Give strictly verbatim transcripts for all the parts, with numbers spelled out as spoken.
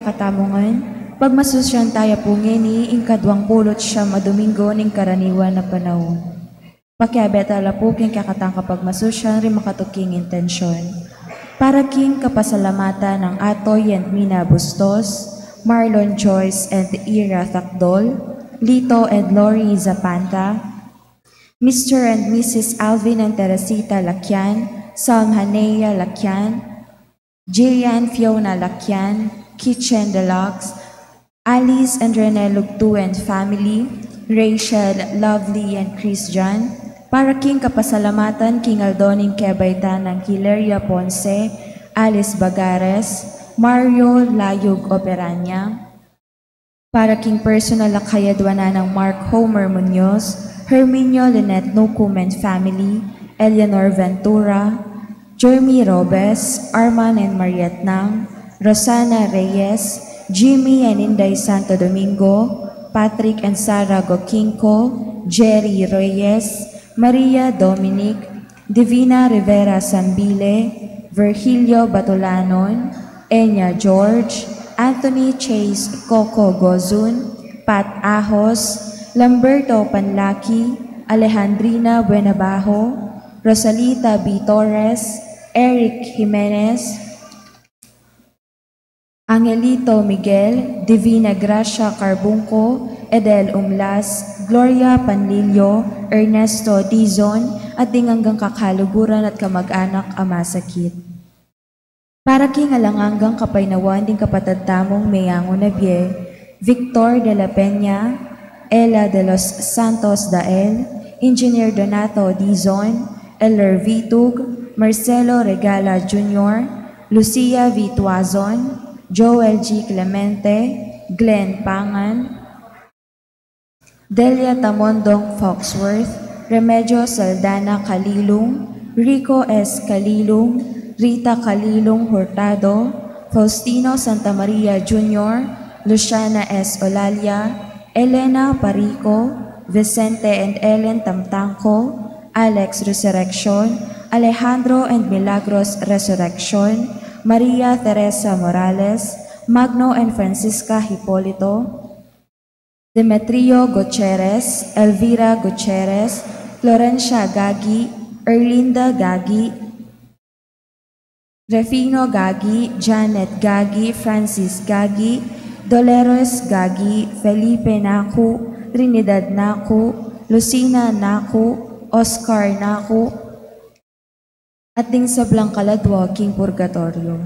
Katamungan, pagmasusyan taya pu ngeni ing kaduang pulu't siyam a Domingo ning karaniwan a panaun. Pakiabe tala pu king kekatang kapagmasusyan ring makatuking intensyon. Para king kapasalamatan nang Atoy and Mina Bustos, Marlon Joyce and Ira Tacdol, Lito and Lori Zapanta, Mister and Missus Alvin and Teresita Lakian, Salm Hanea Lakian, Jillian Fiona Lakian, Kitchen Deluxe, Alice and Rene Lugtu and family, Rachel, Lovely and Christian, para king kapasalamatan king aldo ning kebaitan nang Hilaria Ponce, Alice Bagares, Mario Layug Operanya, para king personal a kayadwanan nang Mark Homer Muñoz, Herminio Lynette Nucum and family, Eleanor Ventura, Jeremy Robes, Arman and Mariette Nang, Rosana Reyes, Jimmy and Inday Santo Domingo, Patrick and Sarah Gokinco, Jerry Reyes, Maria Dominic, Divina Rivera Sambile, Virgilio Batulanon, Enya George, Anthony Chase Coco Gozun, Pat Ahos, Lamberto Panlaki, Alejandrina Buenabajo, Rosalita B. Torres, Eric Jimenez, Angelito Miguel, Divina Gracia Carbunco, Edel Umlas, Gloria Panlilio, Ernesto Dizon, at ding anggang kakaluguran at kamag-anak a masakit. Para king alang anggang kapaynawan ding kapatad tamung meyangu na bie, Victor de la Peña, Ella de los Santos Dael, Engineer Donato Dizon, Elder Vitug, Marcelo Regala Junior, Lucia V. Tuazon, Joel G. Clemente, Glenn Pangan, Delia Tamondong Foxworth, Remedios Saldana Calilung, Rico S. Calilung, Rita Calilung Hurtado, Faustino Santa Maria Junior, Luciana S. Olalia, Elena Parico, Vicente and Ellen Tamtangco, Alex Resurreccion, Alejandro and Milagros Resurreccion, Maria Teresa Morales, Magno and Francisca Hipolito, Demetrio Gutierrez, Elvira Gutierrez, Florencia Gagi, Erlinda Gagi, Refino Gagi, Janet Gagi, Francis Gagi, Dolores Gagi, Felipe Naku, Trinidad Naku, Lucina Naku, Oscar Naku, at ding sablang kaladwa king purgatoryo.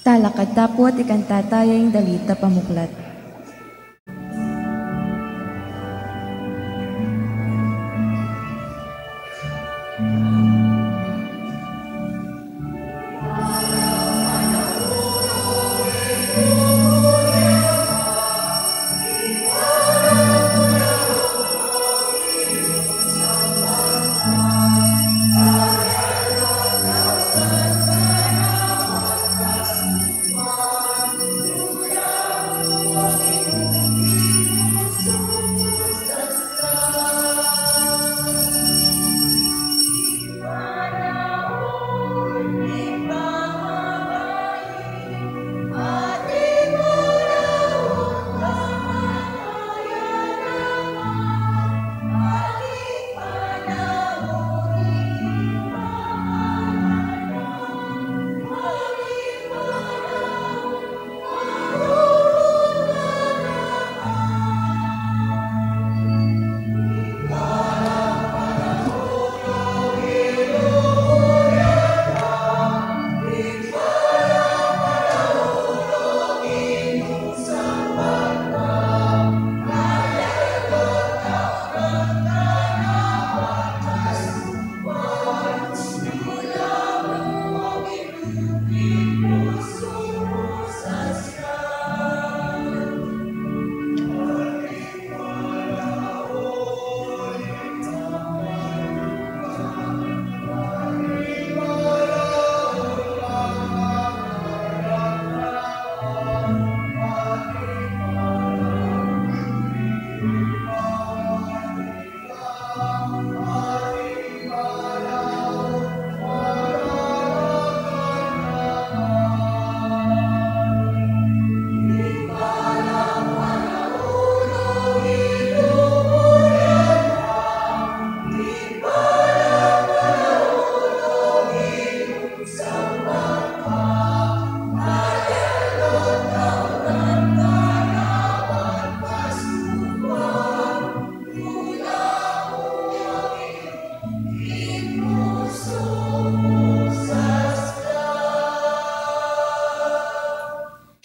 Talakad ta pu at ikanta taya ing dalit a pamuklat.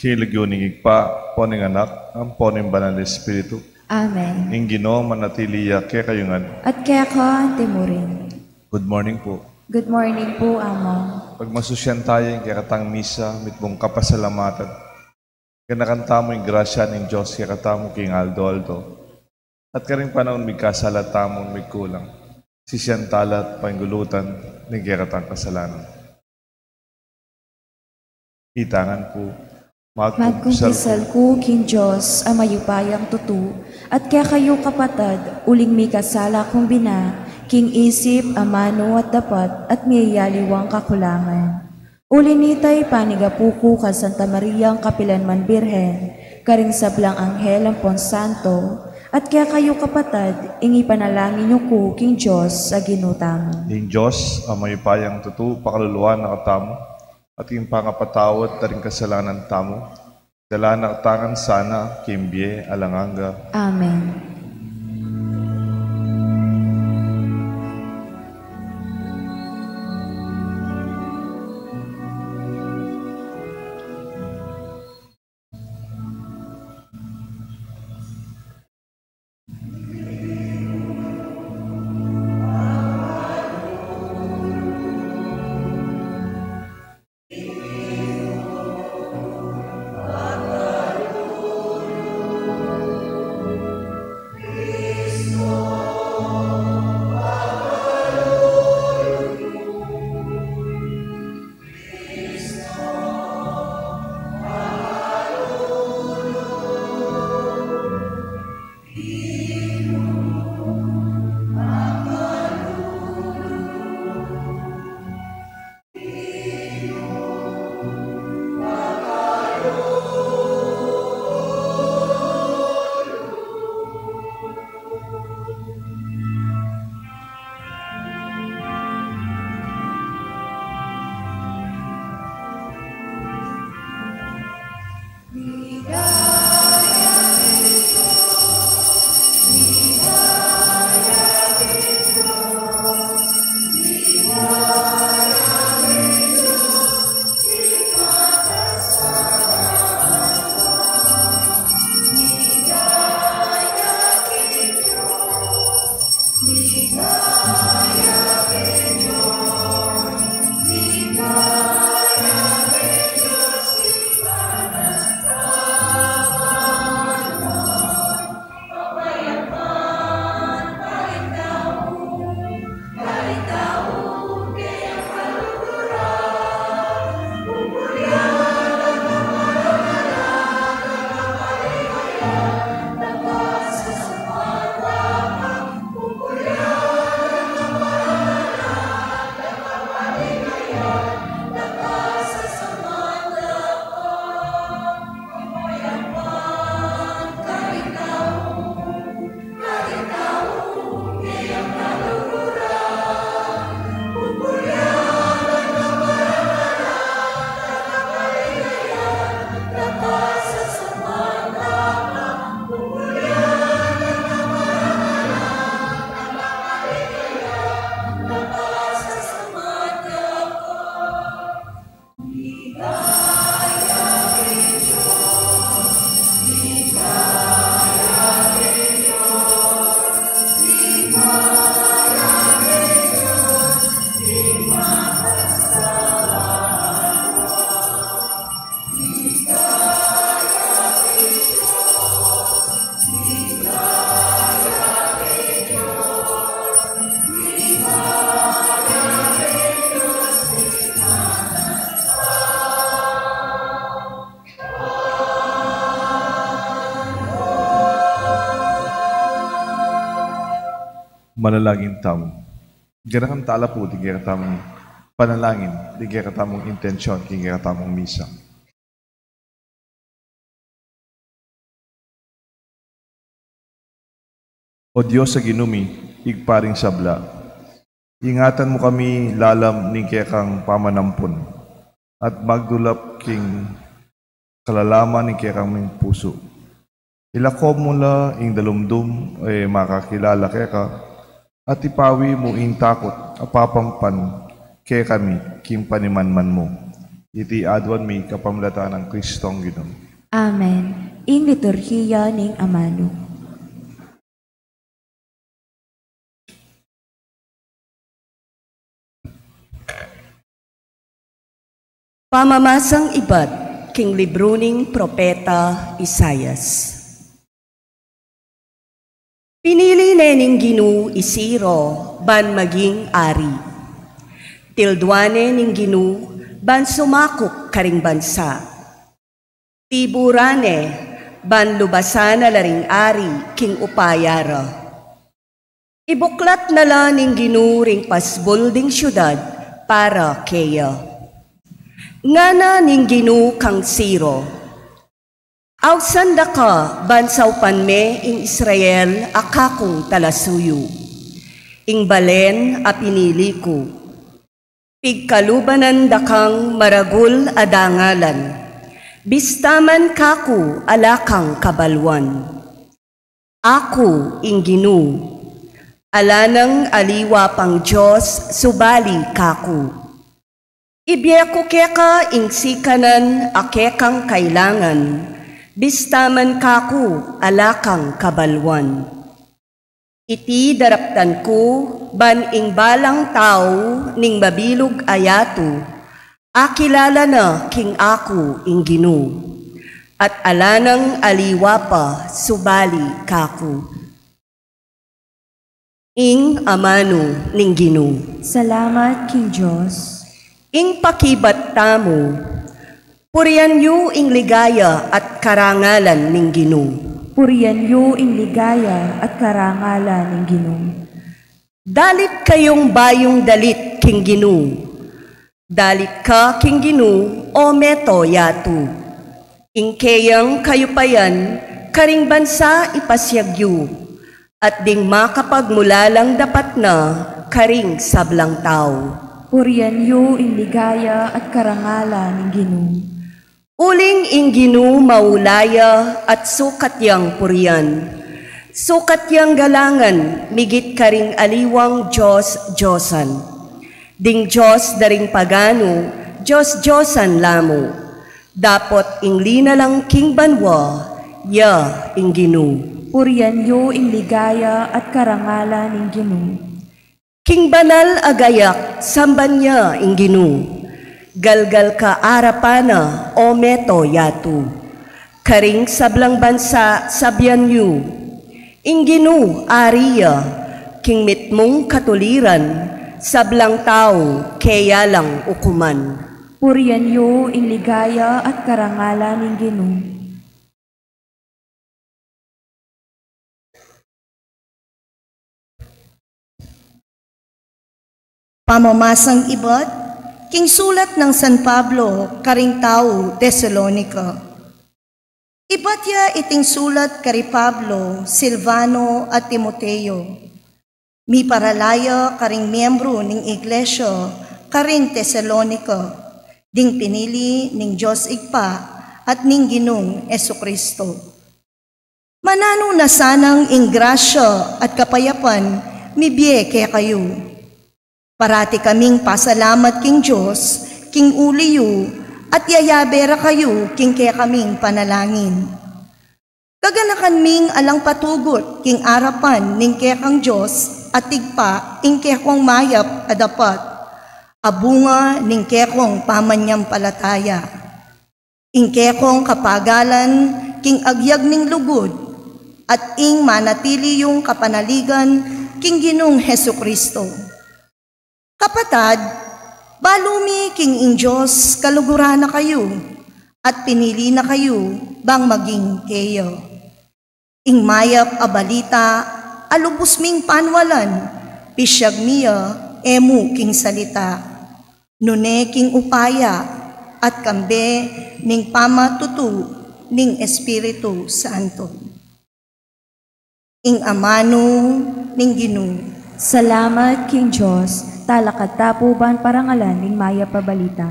King lagyu ning Ibpa, ampo ning Anak, ampo ning Banal a Espiritu. Amen. Ing Ginu manatili ya kekayu ngan. At keka antimurin. Good morning pu. Good morning pu, Among. Pagmasusyan taya ing kekatang misa, mitmung kapasalamatan. Ganakan tamu ing grasya ning Dios kekatamu king aldo-aldo. At karing panaun migkasala tamu, migkulang, sisian tala at pangulutan ning kekatang kasalanan. Itangan pu. Magkumpisal ku king Dios a mayupayang tutu, at kekayu kapatad, uling mikasala kung bina, king isip, amanu at dapat, at miyayaliwang kakulangan. Uli nita, ipanigapu ku kang Santa Mariang kapilan man Birhen, karing sablang anghel ampon santo, at kekayu kapatad, ing ipanalangin yu ku king Dios a Ginu tamu. Ing Dios a mayupayang tutu pakaluluan na katamu, at ing pangapatawad da ring kasalanan tamu, dala na katamu ngan sana king bie alang angga. Amen. Manalangin tamu. Ganakan tala pu ding kekatamung panalangin, ding kekatamung intensyon, ding kekatamung misa. O Dios a Ginu mi, Ibpa ning sabla, ingatan mu kami lalam ning kekang pamanampun, at magdulap king kalalaman ning kekang ming pusu. Ilakom mu la ing dalumdum a makakilala keka, at ipawi mu ing takut a papampan kekami king panimanman mu. Iti aduan mi kapamilatan nang Kristong Ginu mi. Amen. Ing liturhiya ning amanu. Pamamasang ibat king libru ning propeta Isaias. Pinili ne ning Ginu i Ciro ban maging ari. Tildua ne ning Ginu ban sumakup karing bansa. Tiburan ne ban lubasan na la ring ari king upaya ra. Ibuklat na la ning Ginu ring pasbul ding siudad para keya. Ngana ning Ginu kang Ciro, ausan da ka ban saupan me ing Israel a kakung talasuyu. Ing balen a pinili ku. Pigkalubanan da kang maragul a dangalan, bista man kaku ala kang kabaluan. Aku ing Ginu, ala nang aliwa pang Dios subali kaku. Ibie ku keka ing sikanan a kekang kailangan, bista man kaku ala kang kabaluan. Iti daraptan ku ban ing balang tau ning mabilug a yatu, akilala na king aku ing Ginu, at ala nang aliwa pa subali kaku. Ing amanu ning Ginu. Salamat king Dios. Ing pakibat tamu, purian yu ing ligaya at karangalan ning Ginu. Purian yu ing ligaya at karangalan ning Ginu. Dalit kayung bayung dalit king Ginu. Dalit ka king Ginu, o meto yatu. Ing keyang kayupayan karing bansa ipasiag yu, at ding makapagmulalang dapat na karing sablang tau. Purian yu ing ligaya at karangalan ning Ginu. Uling ing Ginu maula ya at sukat yang purian. Sukat yang galangan migit karing aliwang dios-diosan. Ding dios da ring paganu, dios-diosan la mu. Dapot ing linalang king banua, ya ing Ginu. Purian yu ing ligaya at karangalan ning Ginu. King banal a gayak, samban ya ing Ginu. Galgal ka arapan na, o meto yatu. Karing sablang bansa, sabian yu, ing Ginu ari ya. King mitmung katuliran, sablang tau keya lang ukuman. Purian yu ing ligaya at karangalan ning Ginu. Pamamasang ibat king sulat nang San Pablo karing tau Tesalonica. Ibat ya iting sulat kari Pablo, Silvano, at Timoteo. Miparala ya karing miembru ning iglesia karing Tesalonica, ding pinili ning Dios Ibpa at ning Ginung Jesucristo. Mananu na sanang ing grasya at kapayapan mibie kekayu. Parati kaming pasalamat king Dios, king uli yu, at yayabe ra kayu king kekaming panalangin. Gaganakan ming alang patugut king arapan ning kekang Dios at Ibpa ing kekong mayap a dapat, a bunga ning kekong pamanyampalataya. Ing kekong kapagalan king agyag ning lugud, at ing manatili yung kapanaligan king Ginung Jesucristo. Kapatad, balu mi king ing Dios kaluguran na kayu, at pinili na kayu bang maging keya. Ing mayap a balita a lubus ming panwalan Isyag mi ya e mu king salita, nune king upaya at kambe ning pamatutu ning Espiritu Santo. Ing amanu ning Ginu. Salamat king Dios. Talakad ta pu ban parangalan ing Mayap a Balita.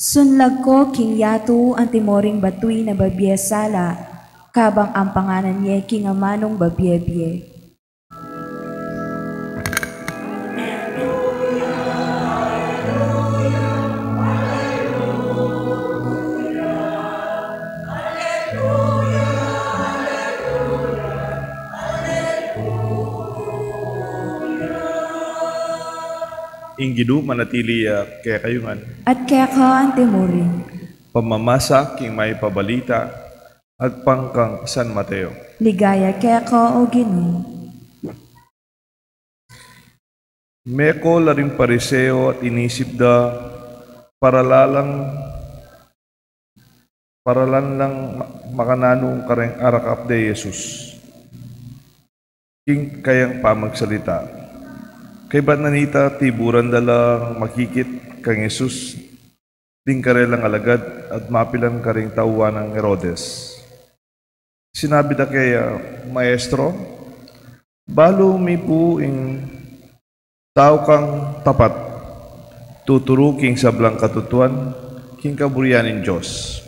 Sunlag ko king yatu antimo ring batuin a babie sala, kabang ampanganan ye king amanung babie-bie. Ing Ginu manatili ya kekayu ngan. At keka antimurin. Pamamasa king Mayap a Balita agpang kang San Mateo. Ligaya keka, o Ginu. Meko la ring Pariseo at inisip da para lalang, para lalang ma-, makananu kareng arakap de Jesus king kayang pamagsalita. Kaybat na nita, tiburan da lang makikit kang Jesus ding karelang alagad at mapilan karing tauan nang Herodes. Sinabi da keya, "Maestro, balu mi pu ing tau kang tapat, tuturu king sablang katutuan, king kaburian ning Dios.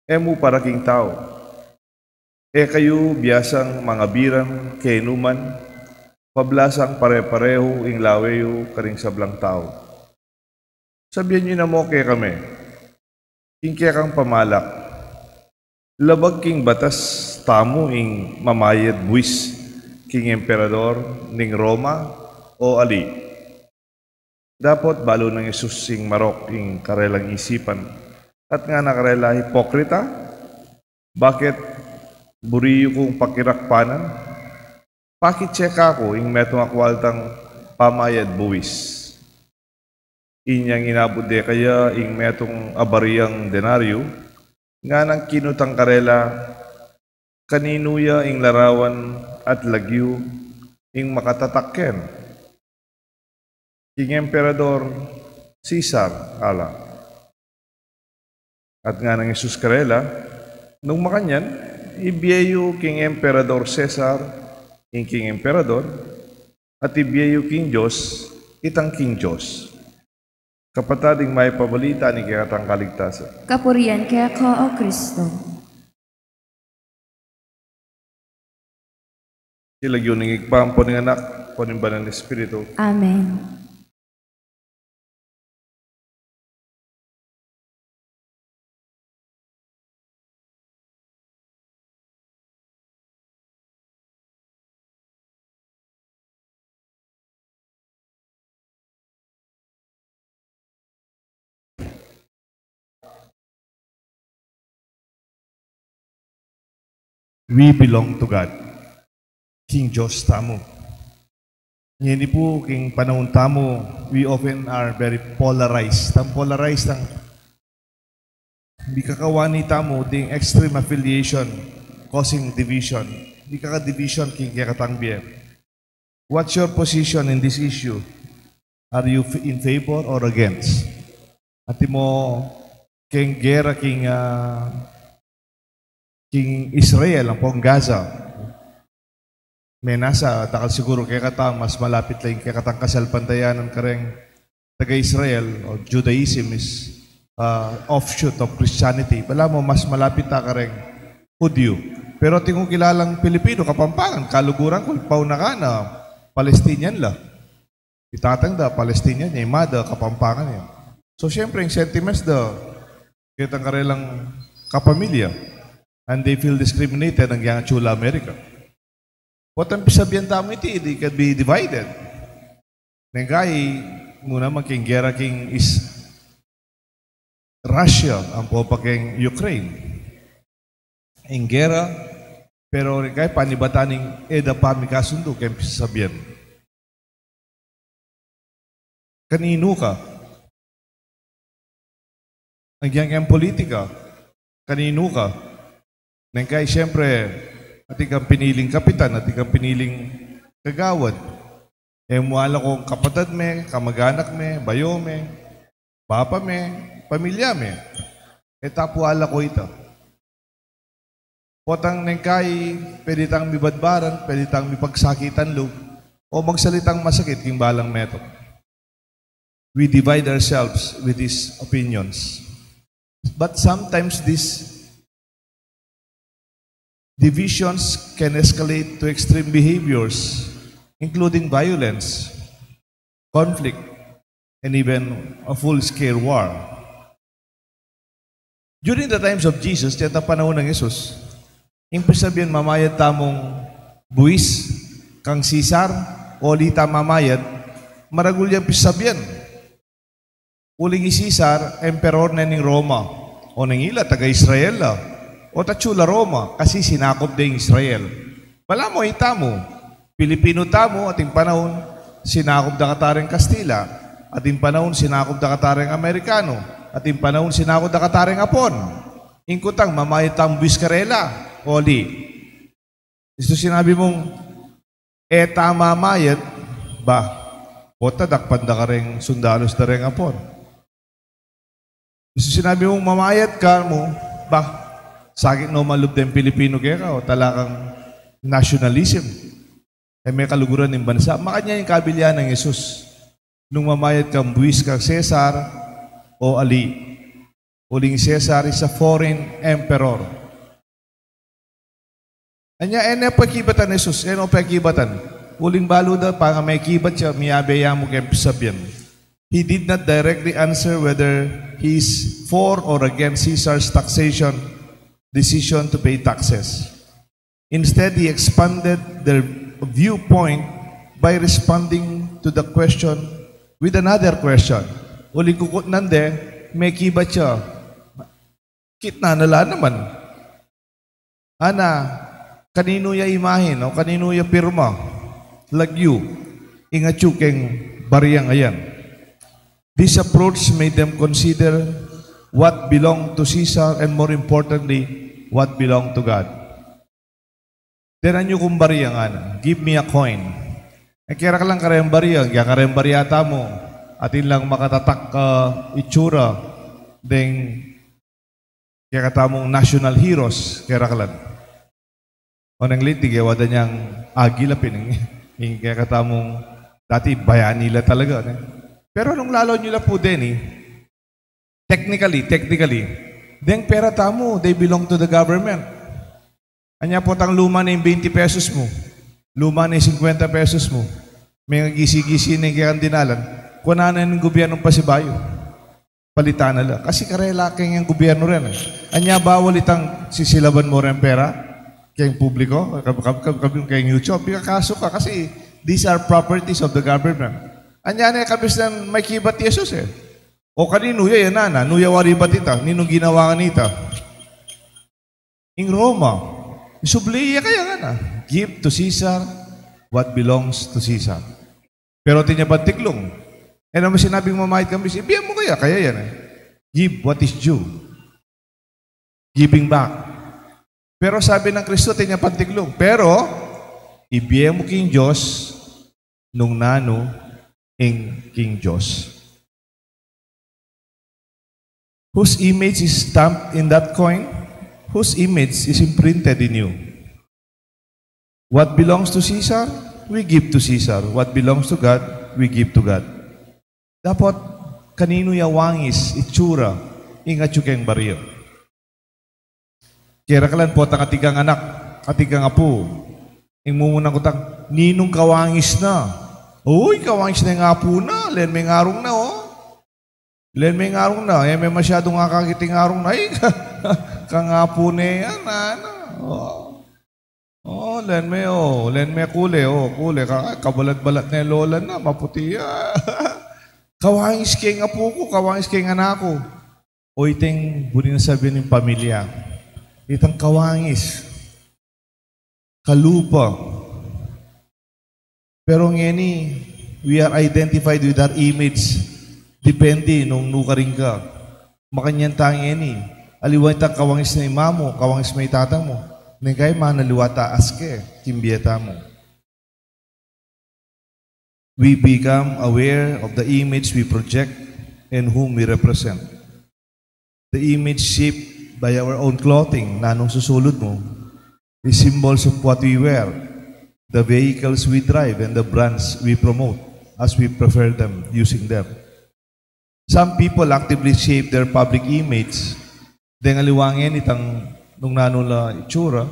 E mu para king tau. E kayu biasang mangabiran kenu man, pablasang pare-parehu ing lawe yu karing sablang tau. Sabian yu na mu kekami, king kekang pamalak, labag king batas tamu ing mamayad buis king emperador ning Roma o ali?" Dapot balu nang Jesus ing marok ing karelang isipan, at ngana karela, "Hipokrita, bakit buri yu kung pakirakpanan? Pakitse kaku ing metung a kualtang pamayad buis." Inyang inabut de keya ing metung a bariang denaryo, nganang kinutang karela, "Kaninu ya ing larawan at lagyu ing makatatak ken? King Emperador Cesar ala." At nganang Jesus karela, "Nung makanyan, ibie yu king Emperador Cesar ing king Emperador, at ibie yu king Dios itang king Dios." Kapatad, ing Mayap a Balita ning kekatang kaligtasan. Kapurian keka, o Kristo. King lagyu ning Ibpa, ampo ning Anak, ampo ning Banal a Espiritu. Amen. We belong to God. King Dios tamu. Ngeni pu, king panaun tamu, we often are very polarized. Tang polarized, tang mikakawani tamu ding extreme affiliation, causing division. Mikaka-division king kekatang bie. What's your position in this issue? Are you f-, in favor or against? Antimo keng gera king, ah, king Israel, ampong Gaza. Menasa, dakal siguru kekata, mas malapit la ing kekatang kasalpantayanan kareng taga-Israel, o Judaism is, ah, offshoot of Christianity. Balamu mas malapit ta kareng Hudyo. Pero atin kung kilalang Pilipino, Kapampangan, kaluguran ku, ing pau na kanu, Palestinian la. Ing tatang da, Palestinian ya, ing mada, Kapampangan ya. So, siyempre, ing sentiments da, ketang karelang kapamilya. And they feel discriminated, nung yang atsu la Amerika. Potang pisabian tamu iti, they can be divided. Neng kai, Muna making gera king is Russia, ampo pa king Ukraine. Ing gera, pero ring kay panibatan ning e da pa mikasundu keng pisasabian. Kaninu ka? Agyang keng politika, kaninu ka? Neng kay, siyempre, atin kang piniling kapitan, atin kang piniling kagawad. E mu ala kung kapatad me, kamag-anak me, bayo me, papa me, pamilya me. E ta pu ala ku ita. Potang neng kay, pwede tang mibadbaran, pwede tang mipagsakitan lub, o magsalitang masakit king balang metung. We divide ourselves with these opinions. But sometimes these divisions can escalate to extreme behaviors, including violence, conflict, and even a full-scale war. During the times of Jesus, atin pang panaun nang Jesus, ing pisabian, mamayad tamung buis kang Cesar, o ali ta mamayad, maragul yang pisabian. Uling i Cesar, emperor ne ning Roma, o neng ila taga-Israel la, o tatsu la Roma, kasi sinakup de ing Israel. Balamu itamu, Pilipinu tamu, atin panaun, sinakup da kata ring Kastila, atin panaun, sinakup da kata ring Amerikanu, atin panaun, sinakup da kata ring Apon. Ing kutang, mamayad tamung buis karela, o ali. Istu sinabi mung, e ta mamayad, ba, pota dakpan da ka ring sundalus da ring Apon. Istu sinabi mung mamayad ka mu, ba, sakit no man lub deng Pilipinu keka, o talagang nationalism. E me kaluguran ning bansa. Makanyan ing kabilyan nang Jesus. Nung mamayad kang buis kang Cesar o ali. Uling Cesar is a foreign emperor. Anya, e ne pekibatan Jesus, e ne pekibatan. Uling balu da, panga mekibat ya, miyabe ya mu keng pisabian. He did not directly answer whether he is for or against Caesar's taxation decision to pay taxes. Instead, he expanded their viewpoint by responding to the question with another question. Uling kukutnan de, mekibat ya. Kitnan na la naman. Ana, kaninu ya imahen, o kaninu ya pirma, lagyu, ing atyu keng bariang ayan? This approach made them consider what belonged to Caesar and, more importantly, what belonged to God. Denan yu kung bariang, ana, give me a coin. E, kera ka lang kareng bariang, kaya kareng bariang tamu, atin lang makatatak a itsura deng kekatamung national heroes, kera ka lang. O neng liti, gewa da niyang agila pin, ing kekatamung dati bayani la talaga, ne? Pero nung lalawan yu la pu deni, technically, technically, deng pera tamu, they belong to the government. Anya potang luma ne ing twenty pesos mu, luma ne ing singkwenta pesos mu, mengagisi-gisi ne ing kekang dinalan, kuanan na ning gubyernung pasibayu. Palitan na la. Kasi karela keng yang gubyernu ren, e. Anya bawal itang sisilaban mu reng pera keng publiko, kab-, kab-, kab-, kab-, keng YouTube, ikakasu ka kasi these are properties of the government. Anya ne, kabisnan mekibat i Jesus, e. O kaninu ya, yan, ana, nu ya wari bat ita, ninung ginawa nita? Ing Roma, subli ya kaya, ngana, "Give to Caesar what belongs to Caesar." Pero atin ya pantiklung. E naman sinabing mamayad kang buis, ibie mu kaya, kaya yan, e. Give what is due. Giving back. Pero sabi nang Kristo, atin ya pantiklung, pero ibie mu king Dios nung nanu ing king Dios. Whose image is stamped in that coin? Whose image is imprinted in you? What belongs to Caesar, we give to Caesar. What belongs to God, we give to God. Dapot, kaninu ya wangis, itsura, ing atyu keng barya? Kera ka lang potang atin kang anak, atin kang apu. Ing mumunang kutang, ninung kawangis na? Uy, kawangis na ing apu na, len me ngarung na, o. Len me ngarung na, e me masyadung akakit ing ngarung na. Ay, kang apu ne yan, ana. O. O, len me, o, len me kule, o, kule. Ka-, kabalat-balat ne lola na, maputi ya. Kawangis keng apu ku, kawangis keng anak ku. O itang buri nang sabian ning pamilya. Itang kawangis, kalupa. Pero ngeni, we are identified with our image. Depende nung nukarin ka. Makanyan ta ngeni. Aliwa itang kawangis na ima mu, kawangis na itata mu. Neng kaya manaliwa ta aske, king bie tamu. We become aware of the image we project and whom we represent. The image shaped by our own clothing, nanung susulud mu, is symbols of what we wear, the vehicles we drive, and the brands we promote as we prefer them, using them. Some people actively shape their public image. Deng aliwa ngeni itang nung nanu la itsura,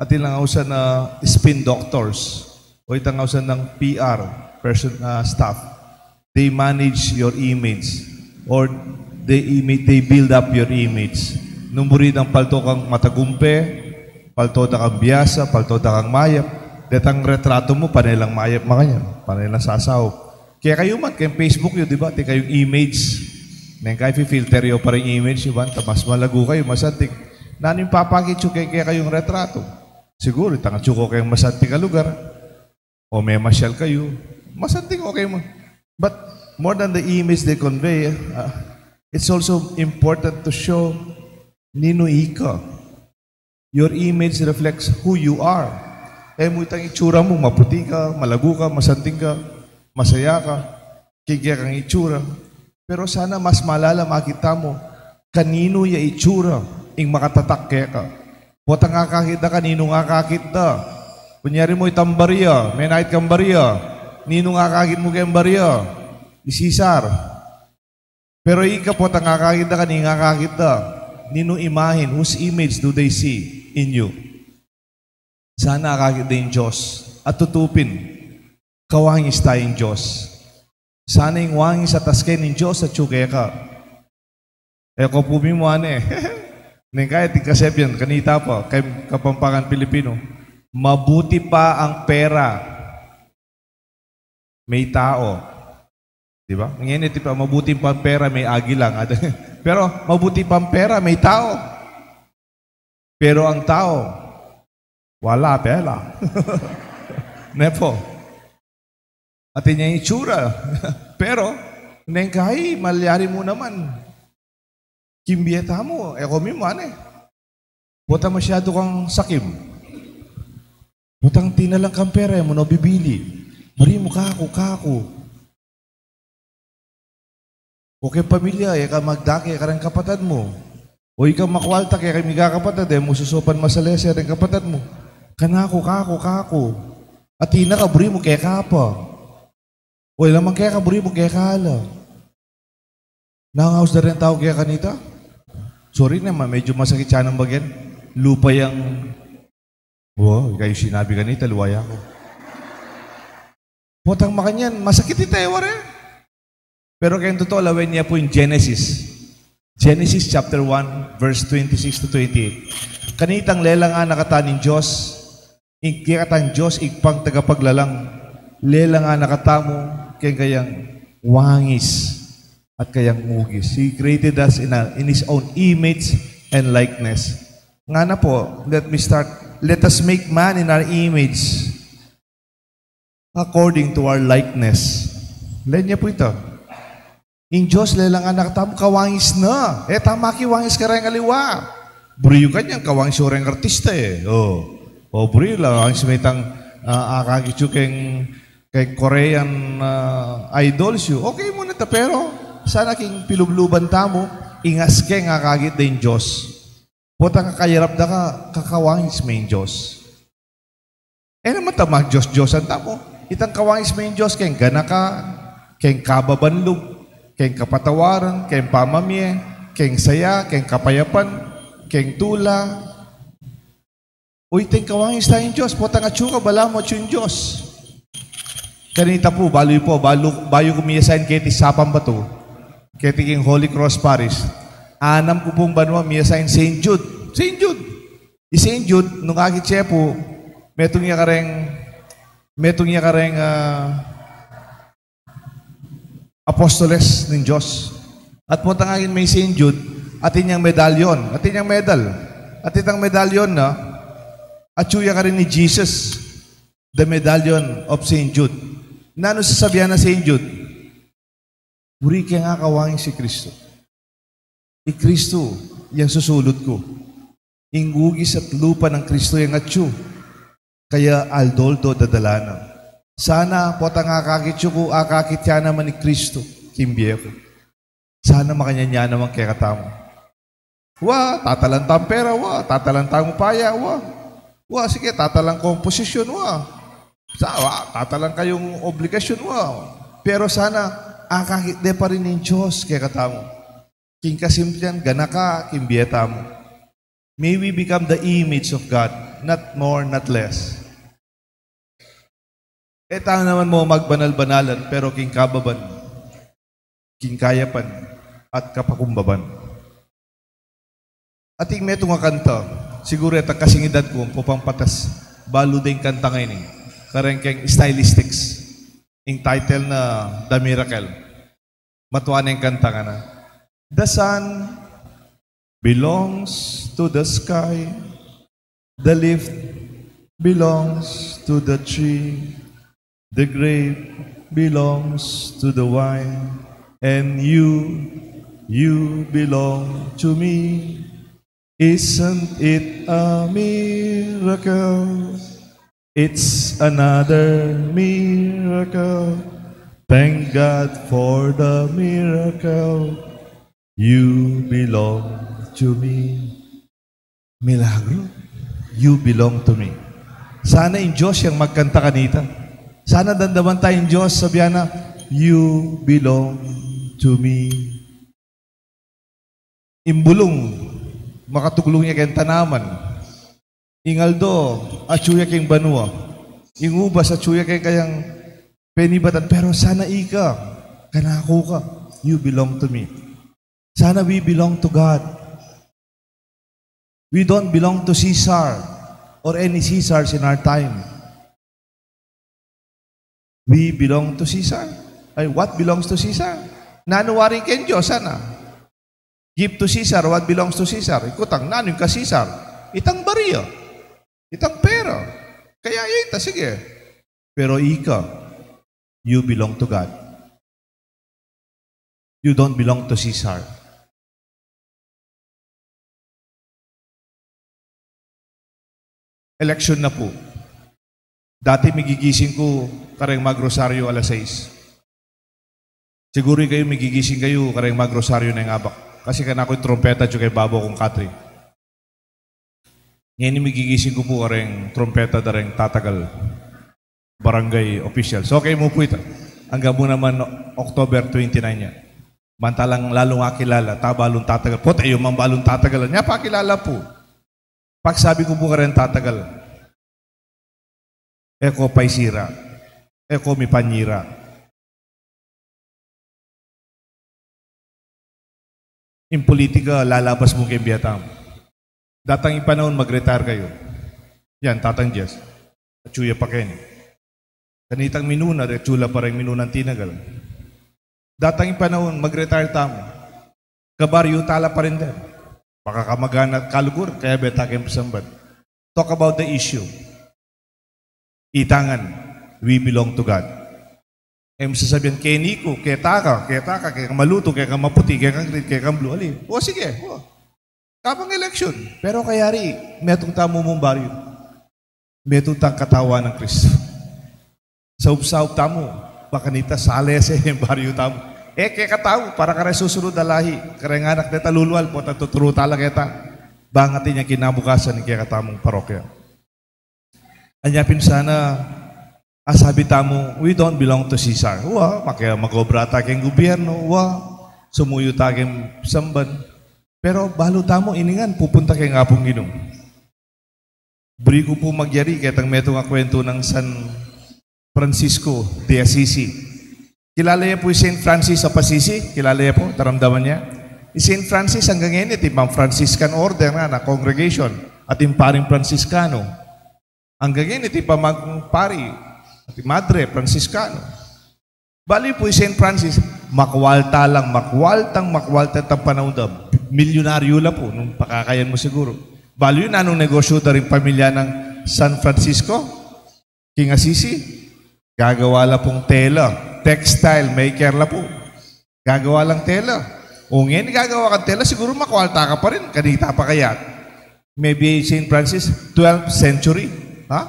atin lang ausan na spin doctors, o itang ausan nang P R person, ah, staff. They manage your image, or they imi-, they build up your image. Nung buri dang palto kang matagumpe, palto da kang biasa, palto da kang mayap, detang retrato mu, pane lang mayap makanyan, pane lang sasaup. Kaya kayu man, keng Facebook yu, di ba? Atin kayung image. Neng kaya fi-filter yu pa ring image yu, ban ta mas malagu kayu, masanting. Nanu ing papakit yu keng kekayung retrato? Siguru, itang atsu ko keng masanting a lugar, o memasyal kayu, masanting, okay mu. But more than the image they convey, uh, it's also important to show ninu ika. Your image reflects who you are. E mu itang itsura mu, maputi ka, malagu ka, masanting ka, masaya ka, king kekang itsura. Pero sana mas malalam akit tamu kaninu ya itsura ing makatatak keka. Potang akakit da, kaninung akakit da? Kunyari mu itang barya, menakit kang barya, ninung akakit mu keng barya? I Cesar. Pero ika, potang akakit da, kaninung akakit da? Ninung imahen, whose image do they see in you? Sana akakit da ing Dios. At tutu pin, kawangis ta ing Dios. Sana ing wangis at aske ning Dios atyu keka. E ko pu mimua ne. Neng kaya atin kasebian, kanita pa, keng Kapampangan Pilipino, mabuti pa ang pera, may tao. Di ba? Ngeni, di ba, mabuti pang pera, may agila. Pero mabuti pang pera, may tao. Pero ang tao, wala pera. Ne pu? Atin yang itsura. Pero neng kaya, malyari mu naman. King bie tamu, e ko mimua ne. Potang masyadu kang sakim. Potang atin lang kang pera, e mu na bibili. Buri mu, kaku, kaku. O keng pamilya, e ka magdake kareng kapatad mu. O ika makwalta, keng kekang kapatad, e mu susupan masalese reng kapatad mu. Kanaku, kaku, kaku. Atin na ka, buri mu keka pa. O, e la man keka, buri mu keka la. Nangaus da reng tau keka kanita? Sorry naman, medyu masakit sana ing bagen. Lupa yang, wow, ika yu sinabi kanita, liwa ya ku. Potang makanyan, masakit ita, e, wari. Pero keng tutu, lawen ye pu ing Genesis. Genesis chapter one, verse twenty-six to twenty-eight. Kanitang lelangan na kata ning Dios, ing kekatang Dios, Ibpang tagapaglalang, lelangan na katamu keng kayang wangis at kayang ugis. He created us in a, in His own image and likeness. Ngana pu, let me start. Let us make man in our image, according to our likeness. Lawen ye pu ita. Ing Dios lelangan na katamu, kawangis na. E tamu makiwangis kareng aliwa. Buri yu kanyan, kawangis yu reng artista, e. O. O, buri yu la, wangis me itang, ah, akakit yu keng, keng Korean, ah, idols yu. Okay mu na ta, pero sana king pilubluban tamu, ing aske ing akakit da ing Dios. Potang kakayarap da ka, kakawangis me ing Dios. E naman ta magdios-diosan tamu. Itang kawangis me ing Dios, keng ganaka, keng kababanlug, keng kapatawaran, keng pamamie, keng saya, keng kapayapan, keng tula. O, itang kawangis ta ing Dios, potang atyu ka, balamu atyu ing Dios. Kanita pu, balu yu pu, balu, bayu ku mi-assign keti Sapang Batu, keti king Holy Cross Parish, anam ku pung banua mi-assign Saint Jude. Saint Jude. I Saint Jude, nung akit ye pu, metung ya kareng, metung ya kareng, ah, apostoles ning Dios. At potang agin me i Saint Jude, atin yang medalyon, atin yang medal. At itang medalyon na, atyu ya karin i Jesus, the medallion of Saint Jude. Nanu sasabian na Saint Jude? Buri ke nga kawang si Kristo. I Kristo yang susulut ku. Ing ugis at lupa nang Kristo yang atyu. Kaya aldo-aldo dadala na. Sana potang akakit yu ku, akakit ya naman i Kristo king bie ku. Sana makanyan ya naman kekatamu. Wa, tatalan tang pera, wa, tatalan tang upaya, wa. Wa, sige, tatalan kung posisyon, wa. Sa, wa, tatalan kayung obligasyon, wa. Pero sana akakit de pa rin ning Dios kekatamu. King kasimplian, ganaka king bie tamu. May we become the image of God, not more, not less. E tamu naman mo magbanal-banalan, pero king kababan, king kayapan, at kapakumbaban. Atin metung a kanta, siguru e ta kasing edad ku, ampo pang patas, balu deng kanta ngeni, kareng keng Stylistics, ing title na The Miracle. Matua neng kanta ngana. The sun belongs to the sky. The leaf belongs to the tree. The grape belongs to the vine. And you, you belong to me. Isn't it a miracle? It's another miracle. Thank God for the miracle. You belong to me. Milagro. You belong to me. Sana ing Dios yang magkanta kanita. Sana damdaman ta ing Dios, sabian na, "You belong to me." Ing bulung, makatuglung ya keng tanaman. Ing aldo, atyu ya keng banua. Ing ubas, atyu ya keng kayang penibatan. Pero sana ika, kanaku ka, you belong to me. Sana we belong to God. We don't belong to Caesar or any Caesars in our time. We belong to Caesar. Ay, what belongs to Caesar? Nanu wari keng Dios, sana? Give to Caesar what belongs to Caesar. Ikutang, nanu ing ka Caesar? Itang baria. Itang pera. Kaya ita, sige. Pero ika, you belong to God. You don't belong to Caesar. Election na pu. Dati migigising ku kareng magrosaryo alas sais. Siguru ikayu migigising kayu kareng magrosaryo neng abak. Kasi kanaku ing trompeta atyu keng babo kung katri. Ngeni migigising ku pu kareng trompeta da reng tatagal. Barangay official. So, okay mu pu ita. Anggang mu naman October twenty-nine ya. Mantalang lalung akilala, ta balung tatagal. Pota, e yu man balung tatagal. Nya pakilala pu. Pagsabi ku pu kareng tatagal, e ko paisira. E ko mipanyira. Ing politika, lalabas mu keng bie tamu. Datang ing panaun, mag-retire kayu. Yan, Tatang Jess. Atyu ya pa keni. Kanitang minuna, atyu la pa reng minunang tinagal. Datang ing panaun, mag-retire tamu. Kabaryu ta la pa rin din. Makakamagana at kaluguran, kaya beta keng pasamban. Talk about the issue. Itangan, we belong to God. E mu sasabian, keni ku, keta ka, keta ka, keka malutu, keka maputi, keka green, keka blue, ali. O sige, o. Kapang election. Pero kayari, metung tamu mung baryu. Metung tang katawan nang Kristo. Saup-saup tamu, bakanita salese ing baryu tamu. E kekatamu, para kareng susunud a lahi, kareng anak deta lulual, pota tuturu ta la keta. Bang atin yang kinabukasan ing kekatamung parokya. Anya pin sana, asabi tamu, we don't belong to Caesar. Wa, maki-, mag-obra ta keng gubyernu, wa, sumuyu ta keng pasamban. Pero balu tamu, ini ngan, pupunta keng Apung Ginu. Buri ku pu magyari ketang metung a kwentu nang San Francisco de Assisi. Kilala ye pu i Saint Francis of Assisi? Kilala ye pu? Taramdaman ye? I Saint Francis anggang ngeni, atin pang Franciscan Order na, na congregation, atin paring Franciscano. Anggang ngeni, atin pang pari, atin madre Franciscano. Bale pu i Saint Francis, Makwalta lang, makwaltang makwalta itang panaun da. Milyunaryu la pu, nung pakakayan mu siguru. Balu yu nanung negosyu da ring pamilya nang San Francisco, king Assisi. Gagawa la pung tela, textile maker la pu. Gagawa lang tela. O ngeni gagawa kang tela, siguru makwalta ka pa rin, kanita pa kayat. Maybe Saint Francis, twelfth century. Ha?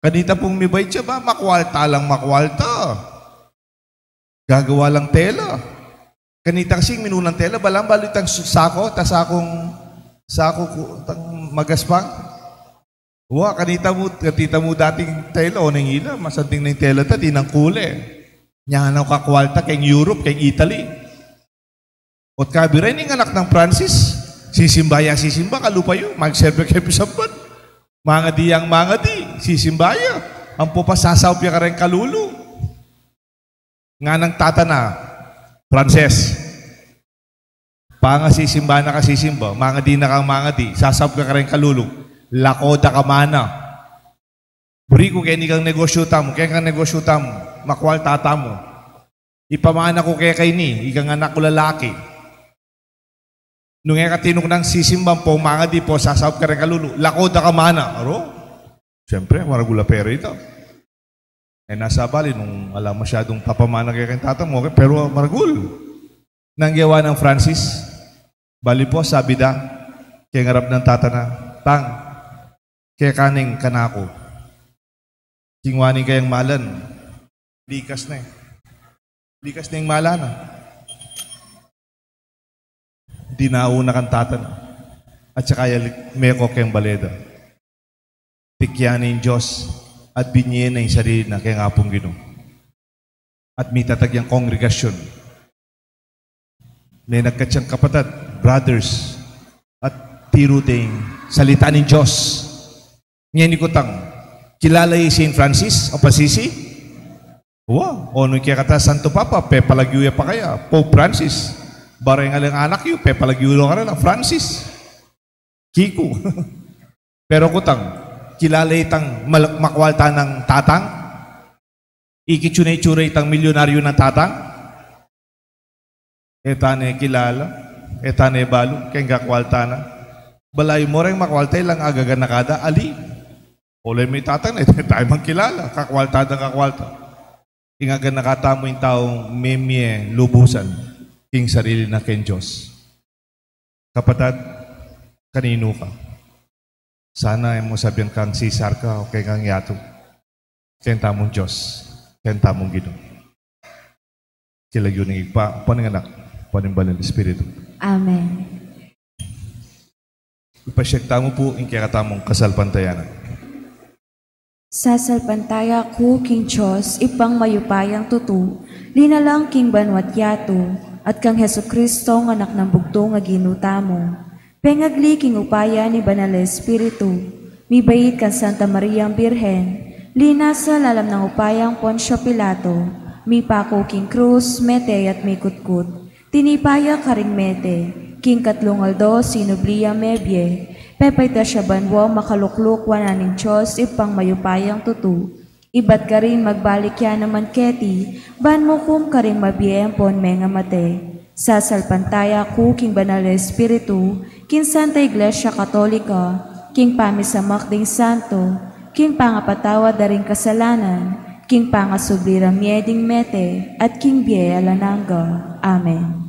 Kanita pung mibait ya ba, makwalta lang makwalta. Gagawa lang tela. Kanita kasi minulang tela, balang balu itang su-, sako, ta sakung, sako ku-, tang magaspang. Wa, kanita mu, kanita mu dating tela, o neng ila, masanting neng tela ta, di nang kule. Nya na kakwalta, keng Europe, keng Italy. Ot kabiran ning anak nang Francis, sisimba ya, sisimba, kalupa yu, magserbi keng pisamban. Mangadi yang mangadi, sisimba ya. Ampo pa sasaup ya kareng kalulu. Nganang tata na, Francis. Pangasisimba na ka sisimba, mangadi na kang mangadi, sasaup ka kareng kalulu, lako da ka mana. Buri ku keni kang negosyu tamu, keng kang negosyu tamu, makwalta tamu. Ipamana ku keka ini, ikang anak ku lalaki. Nung e ka tinuknang sisimba, ampo mangadi, ampo sasaup kareng kalulu, lako da ka mana. Aro? Siyempre, maragul a pera ita. E na sabali nung ala masyadung papamana keka ing tata mu, okay, pero maragul. Nanu ing gewa nang Francis? Bali pu, sabi da, keng arap nang tata na, "Tang, keka neng kanaku." Kingwa ne ing kayang malan, likas ne. Likas ne ing mala na. Dinau na kang tata na. At saka ya meko keng bale da. Tikyan ne ing Dios at binie na ing sarili na keng Apung Ginu. At mitatag yang kongregasyun. Menagkat yang kapatad, brothers, at tiru deng salita ning Dios. Ngeni kutang, kilala ye i Saint Francis of Assisi? Wa, o nung kekata Santo Papa, pepalagyu ya pa kaya, Pope Francis. Bareng alang anak yu, pepalagyu la karela, Francis. Kiku. Pero kutang, kilala ye itang mal-, makwalta nang tatang? Ikit yu na itsura itang milyunaryu nang tatang? E ta ne kilala, e ta ne balu, keng kakwalta na. Balayu mo reng makwalta, ilang agaganaka da, ali. Ole me tatang na, e tamu mang kilala, kakwalta da kakwalta. Ing aganaka tamu ing taung memie lubusan king sarili na keng Dios. Kapatad, kaninu ka? Sana e mu sabian kang Sisar ka o keng kang yatu. Keng tamung Dios, keng tamung Ginu. King lagyu ning Ibpa, ampo ning Anak, ampo ning Banal Espiritu. Amen. Ipasyag tamu pu ing kekatamung kasalpantayanan. Sasalpantaya ku king Dios, Ibpang mayupayang tutu, linalang king banua't yatu, at kang Jesucristo, Anak nang bugtung a Ginu tamu, pengagli king upaya ning Banal a Espiritu, mibait kang Santa Mariang Birhen, linasa lalam nang upayang Poncio Pilato, mipaku king krus, mete at mikutkut, tinipa ya karing mete, king katlung aldo sinubli yang mebie, pepaitas ya banua makalukluk wanan ning Dios Ibpang mayupayang tutu. Ibat karin magbalik ya naman keti, ban mukum karing mabie ampon mengamate. Sasalpantaya ku king Banal a Espiritu, king Santa Iglesia Katolika, king pamisamak ding santo, king pangapatawad da ring kasalanan, king pangasubli rang mie ding mete, at king bie alang angga. Amen.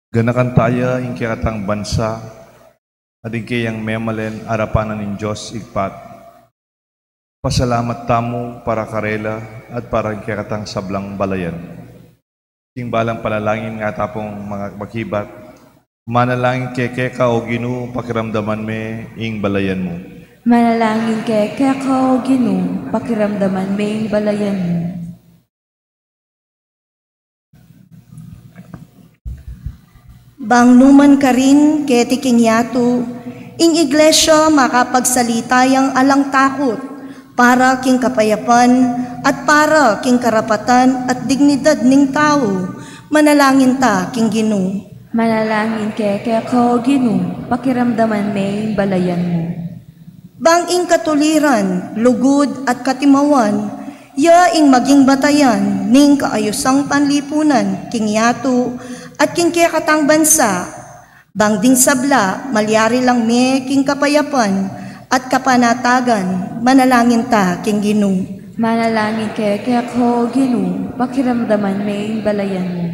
Ganakan taya ing kekatang bansa, at ing keyang memalen arapan na ning Dios Ibpa. Pasalamat tamu para karela at para ing kekatang sablang balayan. King balang panalangin nga ta pung manga makibat, manalangin ke keka, O Ginu, pakiramdaman me ing balayan mu. Manalangin ke keka, O Ginu, pakiramdaman me ing balayan mu. Bang nu man karin keti king yatu, ing Iglesia makapagsalita yang alang takut, para king kapayapan, at para king karapatan at dignidad ning tau, manalangin ta king Ginu. Manalangin ke keka, O Ginu, pakiramdaman me ing balayan mu. Bang ing katuliran, lugud, at katimawan, Ya ing maging batayan ning kaayusang panlipunan king yatu at king kekatang bansa, bang ding sabla malyari lang me king kapayapan at kapanatagan, manalangin ta king Ginu. Manalangin keka, O Ginu, pakiramdaman me ing balayan mu.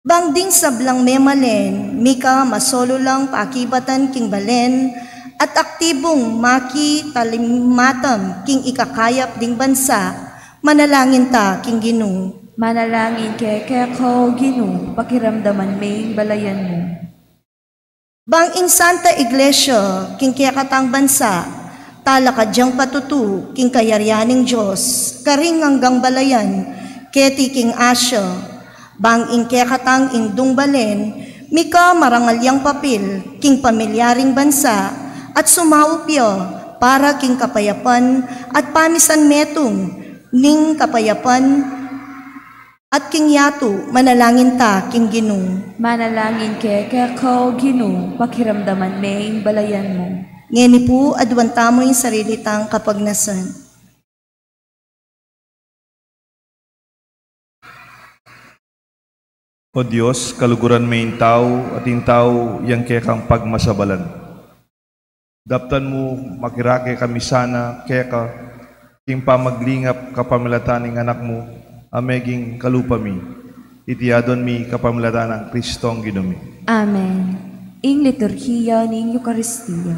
Bang ding sablang memalen, mika masolu lang pakibatan king balen, at aktibung makitalimatam king ikakayap ding bansa, manalangin ta king Ginu. Manalangin keka, O Ginu, pakiramdaman me ing balayan mu. Bang ing Santa Iglesia king kekatang bansa, talakad yang patutu king kayarian ning Dios karing anggang balayan keti king Asia, bang ing kekatang indung balen, mika marangal yang papil king pamilya ring bansa, at sumaup ya para king kapayapan at pamisan metung ning kapayapan at king yatu, manalangin ta king Ginu. Manalangin keka, O Ginu, pakiramdaman me ing balayan mu. Ngeni pu, aduan tamu ing sarili tang kapagnasan. O Dios, kaluguran me ing tau, at ing tau yang kekang pagmasabalan. Daptan mu makirake kami sana keka, king pamaglingap kapamilatan ning Anak mu, a meging kalupa mi. Iti adwan mi kapamilatan nang Kristong Ginu mi. Amen. Ing liturhiya ning Eukaristia.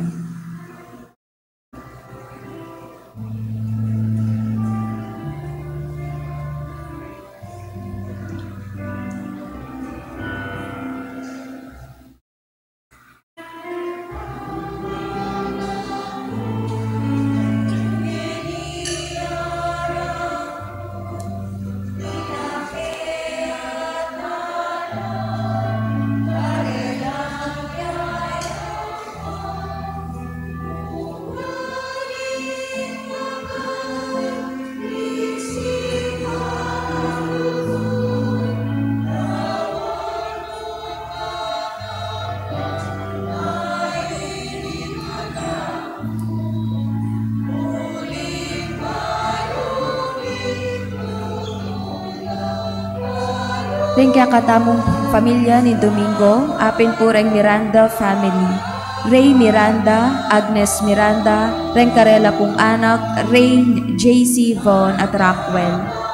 Ding kekatamung pamilya ning Domingo, apin pu reng Miranda family. Ray Miranda, Agnes Miranda, reng karela pung anak, Ray, J C, Von, at Rockwell.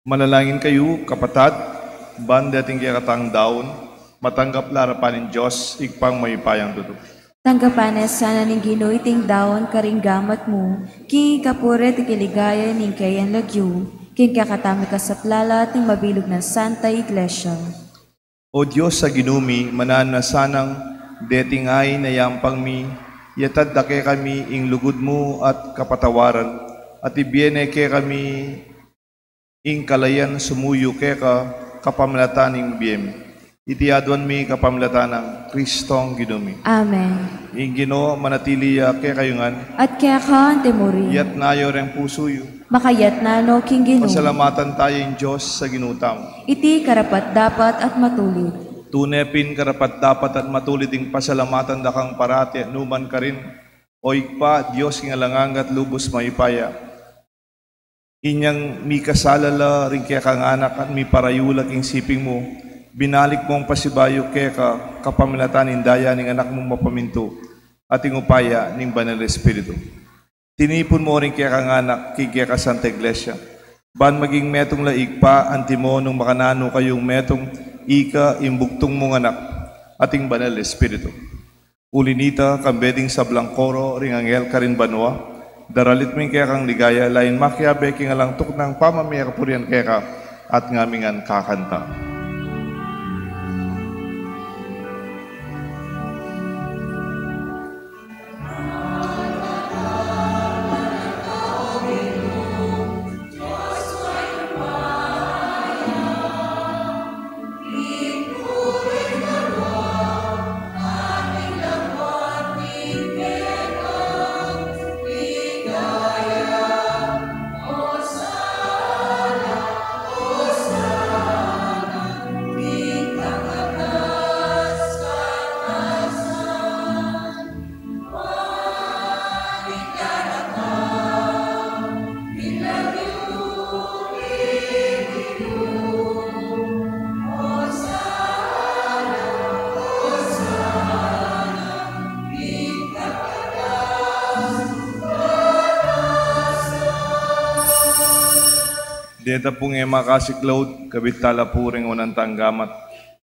Manalangin kayu, kapatad, ban deting kekatang daun, matanggap la arapan ning Dios, Ibpang mayupayang tutu. Tanggapan na sana ning Ginu iting daun karing gamat mu, king kapurian at king ligaya ning keyang lagyu, king kekatamung kasaplalan at ning mabilug nang Santa Iglesia. O Dios a Ginu mi, mananu na sanang deting ain a yampang mi, yatad da kekami ing lugud mu at kapatawaran, at ibie ne kekami Ing kalayan sumuyu keka kapamilatan ning bie mi. Iti aduan mi kapamilatan nang Kristong Ginu mi. Amen. Ing Ginu manatili ya kekayu ngan. At keka antimurin. Iyatas yu reng pusu yu. Makayatas no king Ginu. Pasalamatan taya ing Dios a Ginu tamu. Iti karapat-dapat at matulid. Tune pin karapat-dapat at matulid ing pasalamatan da kang parati at nukarin man, O Ibpa, Dios king alang angga at lubus mayupaya. Inyang mikasala la ring kekang anak at miparayu la king siping mu, binalik mung pasibayu keka kapamilatan ning daya ning Anak mung mapamintu at ing upaya ning Banal a Espiritu. Tinipun mu ring kekang anak king kekang Santa Iglesia, ban maging metung la Ibpa, antimo nung makananu kayung metung, ika, ing bugtung mung Anak, at ing Banal a Espiritu. Uli na nita, kambe ding sablang koro ring anghel karin banua, daralit mi ing kekang ligaya, lain makiabe king alang tuknang pamamie kapurian keka, at ngami ngan kakanta. Deta pung e makasiklaud, kabit tala pu ring unang tanggamat,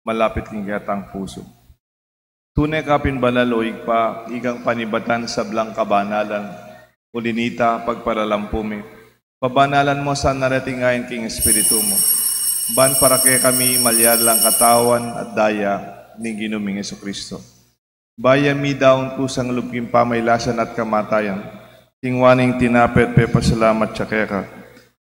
malapit king ketang pusu. Tune ka pin banal, O Ibpa, ikang panibatan sablang kabanalan. Uli na nita, pagparalampu mi, pabanalan mu sa at atin ing Espiritu mu, ban para kekami malyari lang katawan at daya ning Ginu ming Jesucristo. Bayu ya midaun kusang lub king pamailasan at kamatayan, kinua ne ing tinape at pepasalamat ya keka,